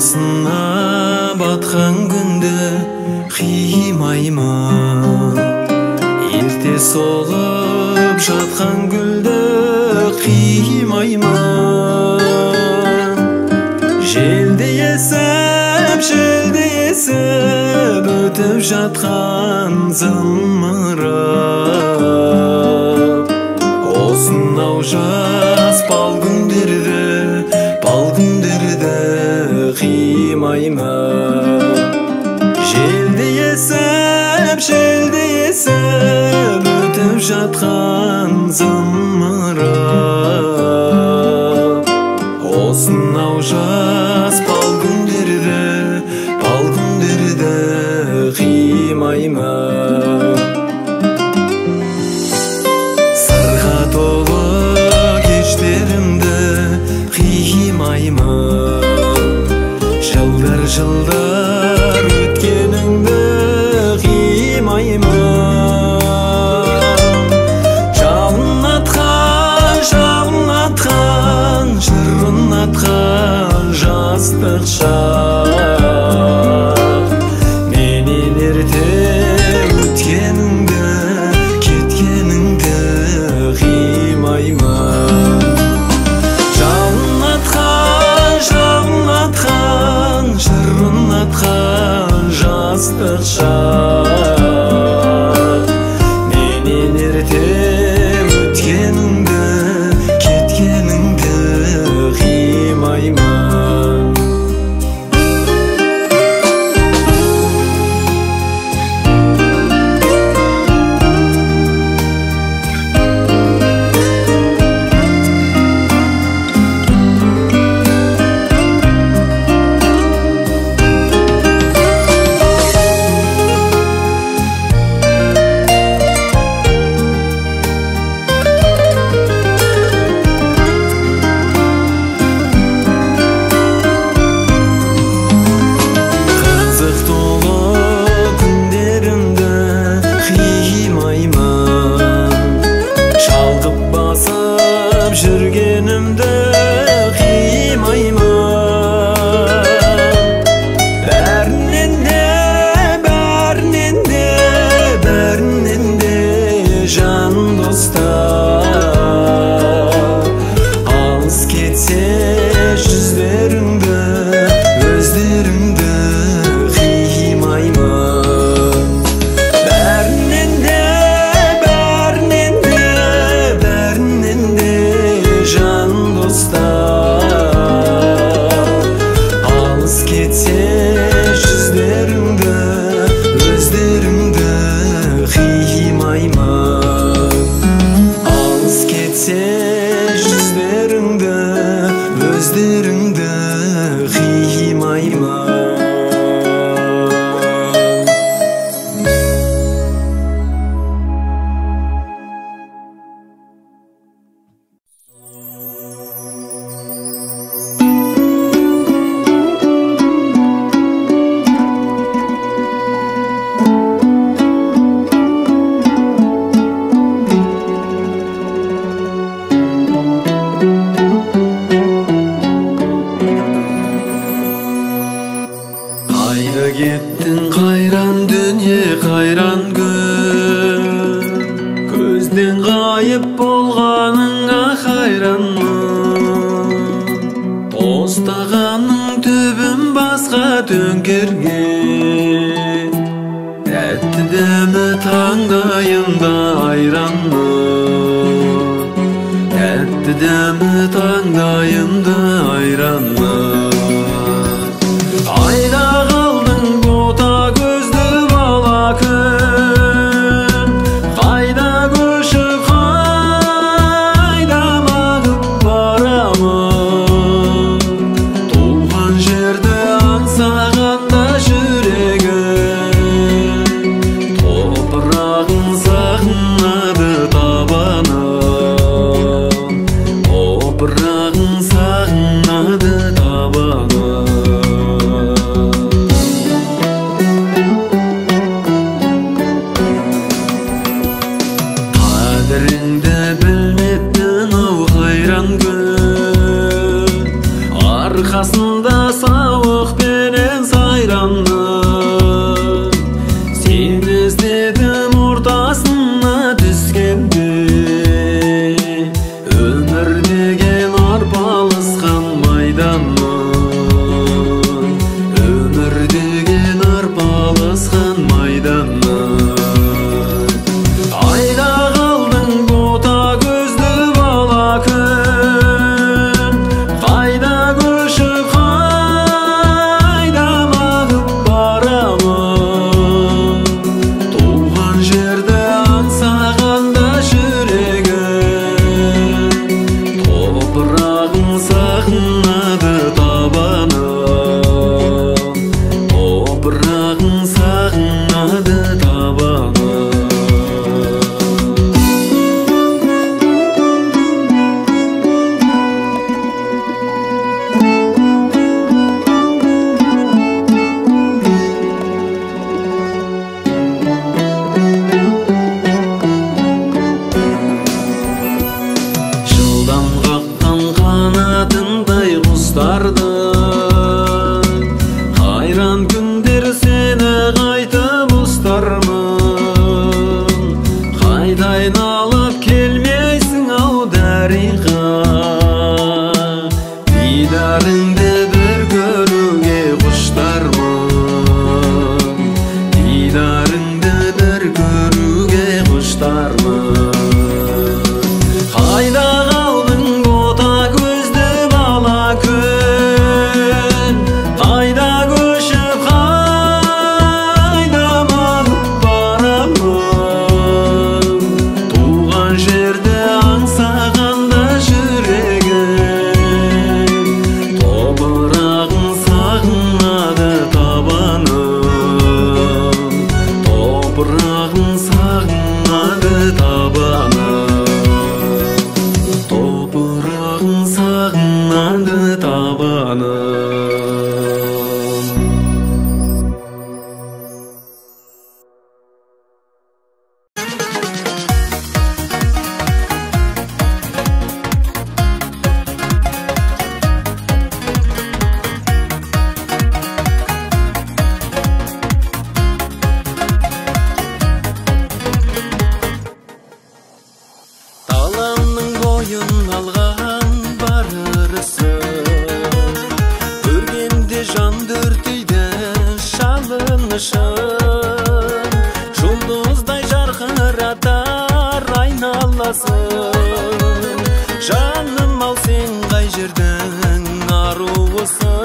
Басына батқан күнді қимаймын, ерте солып жатқан гүлді қимаймын. Желді есіп, желді есіп өтіп жатқан зымырап, осынау жас бал күндерді, бал күндерді қимаймын. Желді есіп, желді есіп өтіп жатқан зымырап, осынау жас бал күндерді, бал күндерді қимаймын. Сырға толы кештерімді қимаймын, жылдар жылдар өткеніңді қимаймын. Жалын атқан, жалын атқан, жырын атқан жастық шақ, менен ерте өткеніңді, кеткеніңді қимаймын. Жалын атқан, жалын атқан, жырын атқан жастық шақ, менен ерте өткеніңді, кеткеніңді қимаймын. Қызық толы күндерімді қимаймын, шалқып басып жүргенімді қимаймын. Бәрінен де, бәрінен де, бәрінен де жан достар, алыс кетсе жүздеріңді, өздеріңді қимаймын. Бәрінен де, бәрінен де, бәрінен де жан достар, алыс кетсе жүздеріңді, өздеріңді қимаймын. Алыс кетсе жүздеріңді, өздеріңді қимаймын. Қайда кеттің қайран дүние, қайран күн, көзден ғайып болғаныңа хайранмын. Тостағанның түбін басқа төңкерген, тәтті дәмі таңдайымда айранмын, тәтті дәмі таңдайымда айранмын. Айда қалдың бота көзді бала күн, қайда көшіп, қайда мағып барамын? Туған жерді аңсағанда жүрегім, топырағын сағынады табаным, топырағын сағынады табаным. Қадіріңді білмеппін ау қайран күн, арқасында сауық сағынады табаным, топырағын сағынады табаным. Жылдам қаққан қанатындай құстардың, қайран күндер сені қайтып ұстармын. Қайта айналып келмейсің ау дариға, дидарыңды бір көруге құштармын, дидарыңды бір көруге құштармын. Қайда қалдың бота көзді бала күн, қайда көшіп қайда манып барамын? Туған жерді аңсағанда жүрегім, топырағын сағынады табаным, топырағын сағынады табаным, топырағын сағынады табаным. Даламның бойын алған бар ырысы, көргенде жанды өртейді жалынышын. Жұлдыздай жарқыратар айналасын, жаным ау сен қай жердің аруысың?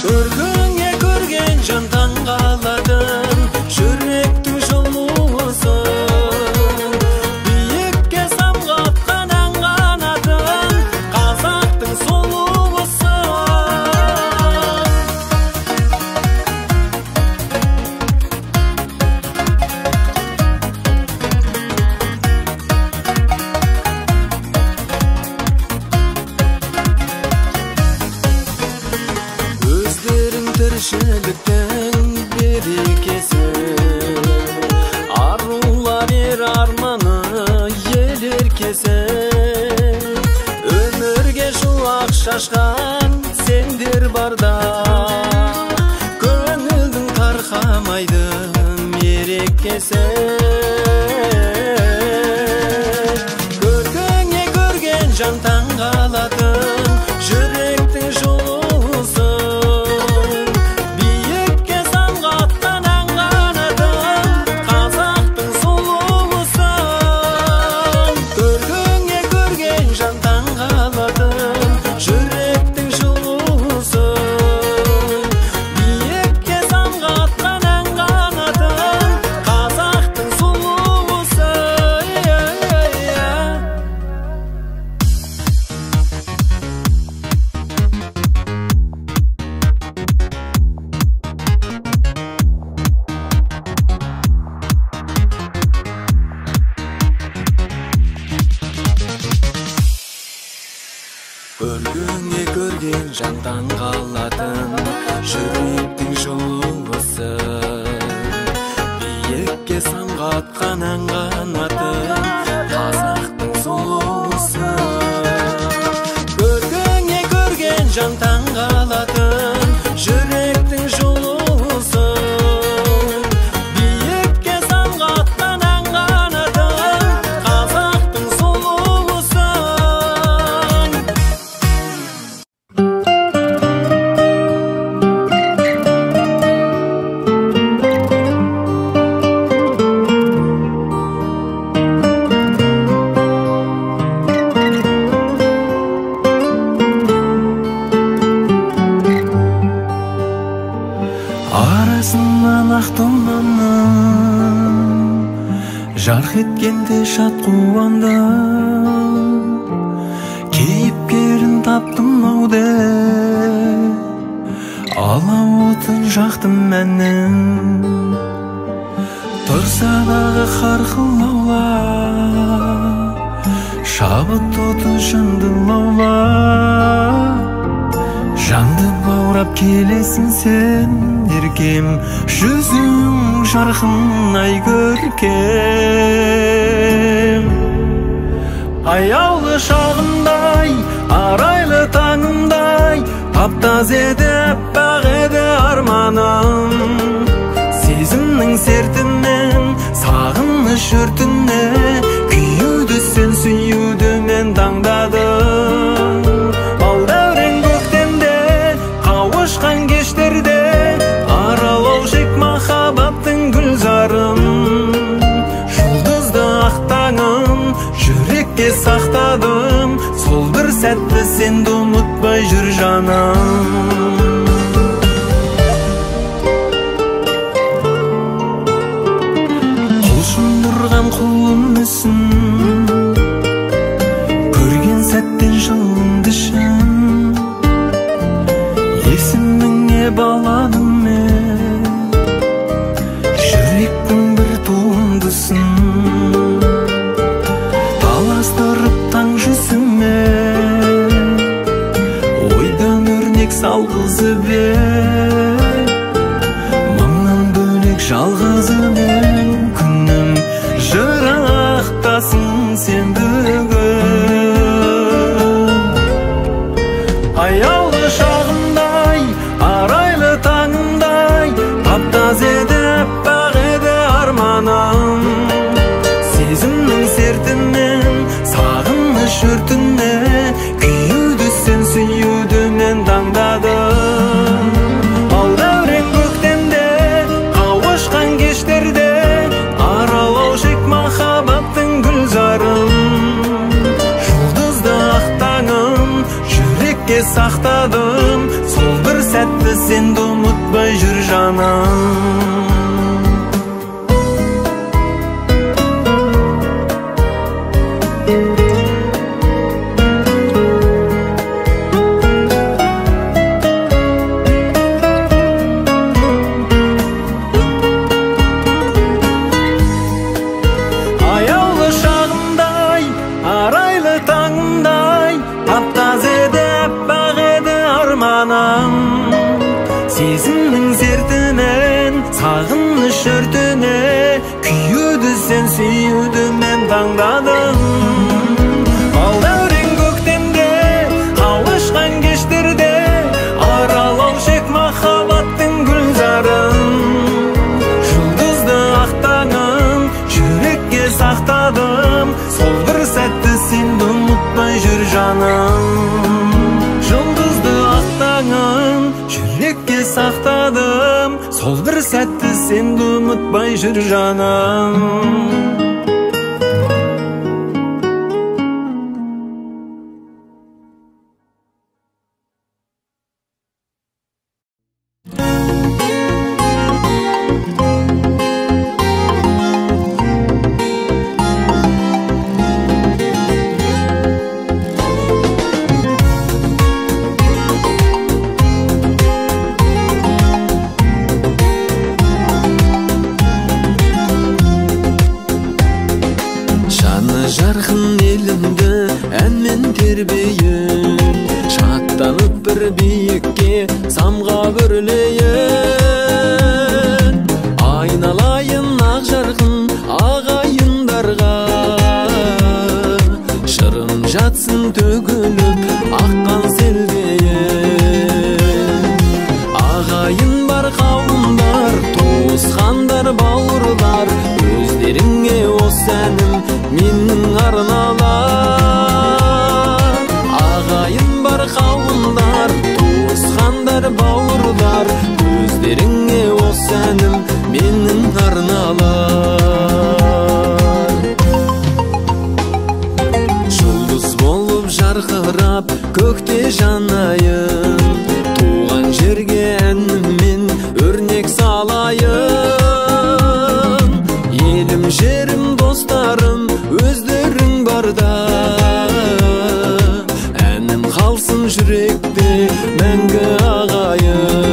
Көркіңе көрген жан таңғалатын, жүректің жылуысың. Биікке самғатқан ән қанатын, қазақтың сұлуысың. Өздерің тіршіліктің берекесі, арулар ер арманы, ел еркесі. Өмірге шуақ шашқан сендер барда, көңілдің тарқамайды мерекесі. Көркіңе көрген жан таңғалатын, жүректің жылуысың. Биікке самғатқан ән қанатын, қазақтың сұлуысың. Көркіңе көрген жан таңғалатын, жүректің жылуысың. Биікке самғатқан ән қанатын, қазақтың сұлуысың. Көркіңе көрген жан таңғалатын, жүректің жылуысың. Биікке самғатқан ән қанатын, қазақтың сұлуысың. Көркіңе көрген жан таңғалатын, жүректің жылуысың. Биікке самғатқан ән қанатын, қазақтың сұлуысың. Арасынан ақ тұманның жарқ еткенде шат қуандым. әнім. Тұрса дағы қарқыл лаулап, шабыт оты жанды лаулап, жанды баурап келесің сен еркем, жүзің жарқын ай көркем. Аяулы шағымдай, арайлы таңымдай, тап-таза еді, аппақ еді арманым. Сезімнің сертімен, сағыныш өртіне, күюді сен сүюді мен таңдадым. Ал дәурен көктемде, қауышқан кештерде, аралау шек махаббаттың гүлзарын. Жұлдызды ақ таңын жүрекке сақтадым, сол бір сәтті сенді ұмытпай жүр жаным. Құлшындырған құлым мүсін, көрген сәттен жылынды ішім. Есіміңе баладым мен, жүректің бір туындысын. Таластырып таң жүзіме, ойдан өрнек салғызып мыңнан бөлек жалғыз ең күнім, жырақтасын сен бүгін. Аяулы шағымдай, арайлы таңымдай, тап-таза еді, аппақ еді арманым. Сезімнің сертімен, сағыныш өртіне, күюді сен сүюді мен таңдадым. Ал дәурен көктемде, қауышқан кештерде, аралау шек махаббаттың гүлзарын. Жұлдызды ақ таңын жүрекке сақтадым, сол бір сәтті сенді ұмытпай жүр жаным. Аяулы шағымдай, арайлы таңымдай, тап-таза еді, аппақ еді арманым. Сезімнің сертімен, сағыныш өртіне, күюді сен сүюді мен таңдадым. Ал дәурен көктемде, қауышқан кештерде, аралау шек махаббаттың гүлзарын. Жұлдызды ақ таңын жүрекке сақтадым, сол бір сәтті сенді ұмытпай жүр жаным. Жұлдызды ақ таңын жүрекке сақтадым, сол бір сәтті сенді ұмытпай жүр жаным. Жарқын елімді әнмен тербейін, шаттанып бір биікке самға бүрлейін. Айналайын ақ жарқын ағайындарға, шырын жатсын төгіліп аққан селдейін. Ағайын бар, қауым бар, туысқандар, бауырлар, өздеріңе осы әнім менің арналар. Ағайын бар, қауымдар, туысқандар, бауырлар, өздеріңе осы әнім менің арналар. Жұлдыз болып жарқырап көкте жанайын, туған жерге әніммен өрнек салайын. Елім, жерім, достарым, өздерің барда, әнім қалсын жүректе мәңгі ағайын.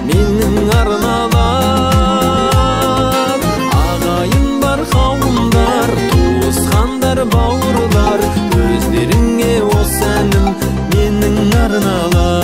менің арналар. Ағайын бар қауымдар, туысқандар, бауырлар, өздеріңе осы әнім менің арналар.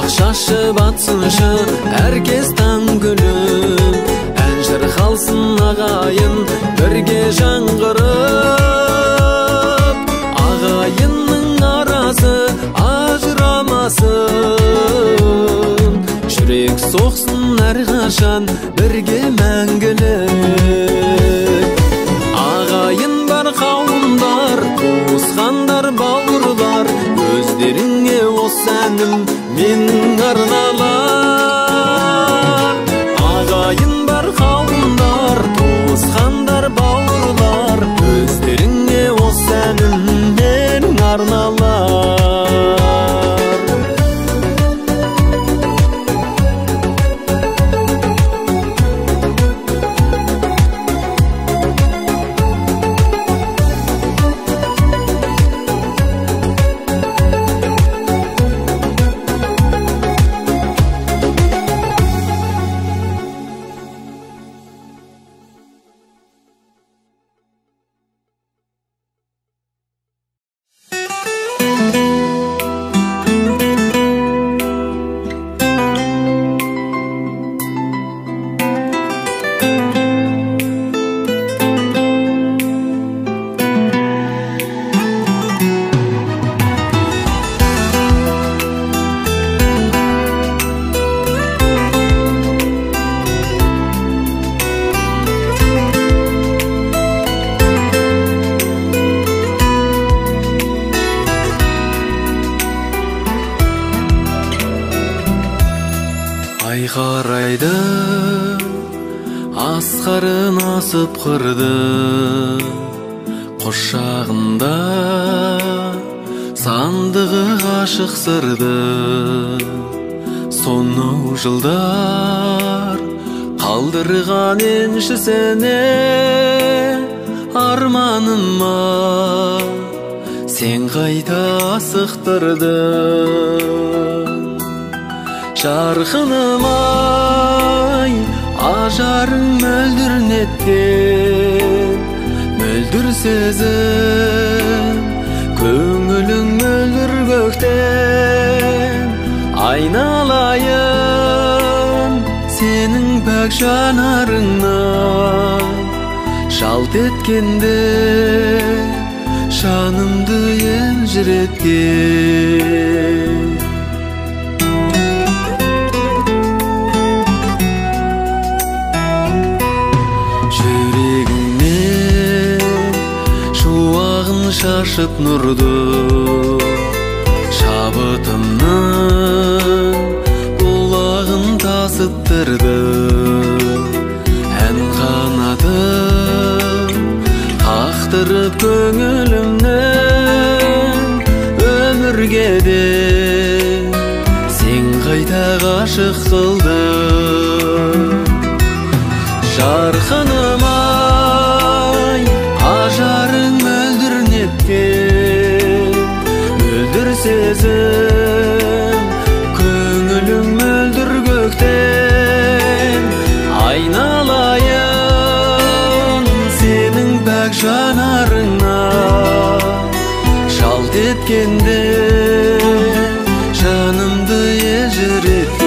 Шашып атсыншы әркез таң күліп, ән шырқалсын ағайын бірге жаңғырып. Ағайынның арасы ажырамасын, жүрек соқсын әрқашан бірге мәңгілік. Ағайын бар қауымдар, туысқандар, бауырлар, өздеріңе осы әнім менің арналар. Ағайын бар қауымдар, туысқандар, бауырлар, өздеріңе осы әнім менің арналар. Қарайды асқарын асып қырды, құшағында сандығы ғашық сырды. Сонау жылдар қалдырған еншісіне арманыма сен қайта асықтырдың. Жарқыным ай, ажарың мөлдір неткен, мөлдір сезім, көңілің мөлдір көктем. Айналайын сенің пәк жанарыңнан, жалт еткенде жанымды елжіреткен. Шашып нұрды, шабытымның бұлағын тасыттырды. Ән қанатын қақтырып көңілімнің, өмірге де сен қайта ғашық қылдың. Жарқыным ай, ажарың мөлдір неткен, мөлдір сезім, көңілің мөлдір көктем. Айналайын сенің пәк жанарыңнан, жалт еткенде жанымды елжіреткен.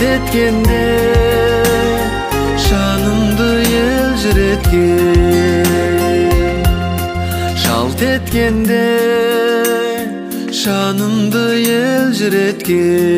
еткенде жанымды елжіреткен, жалт еткенде жанымды елжіреткен.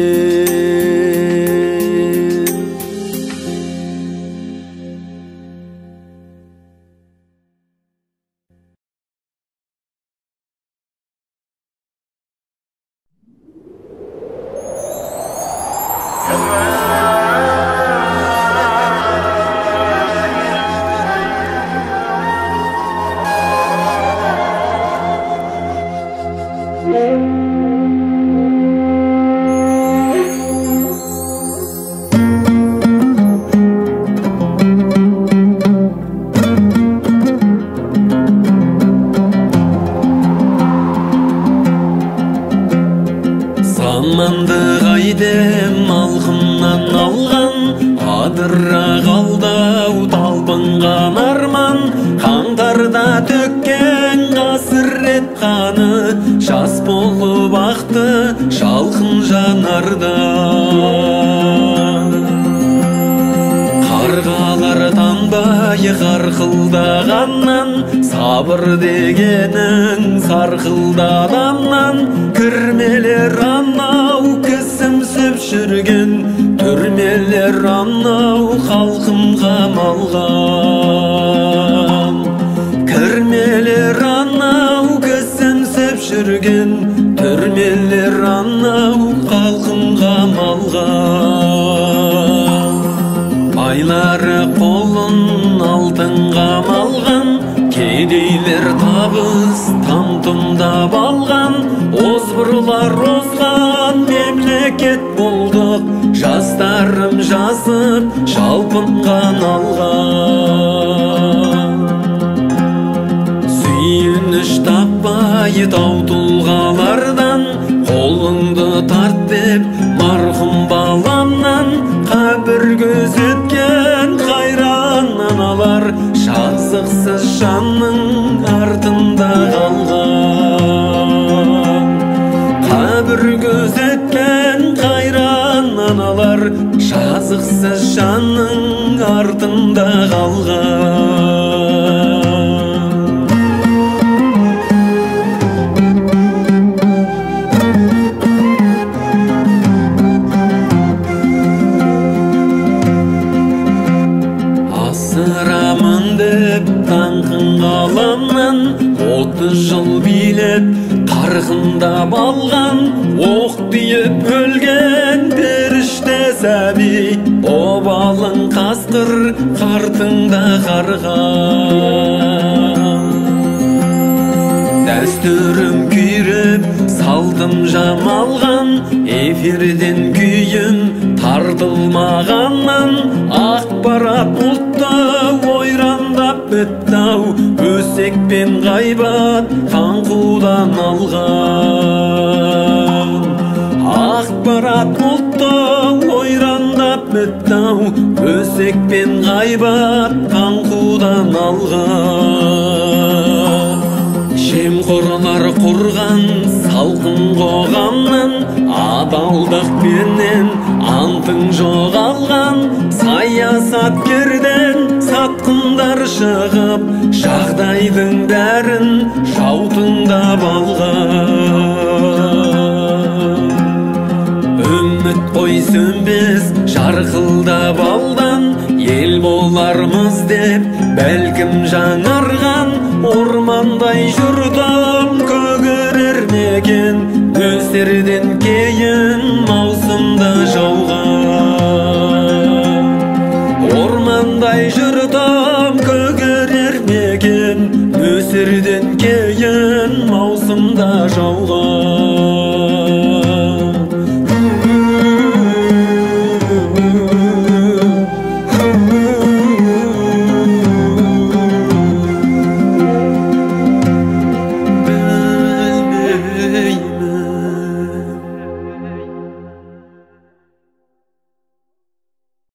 Мөсерден кейін маусымда жауған.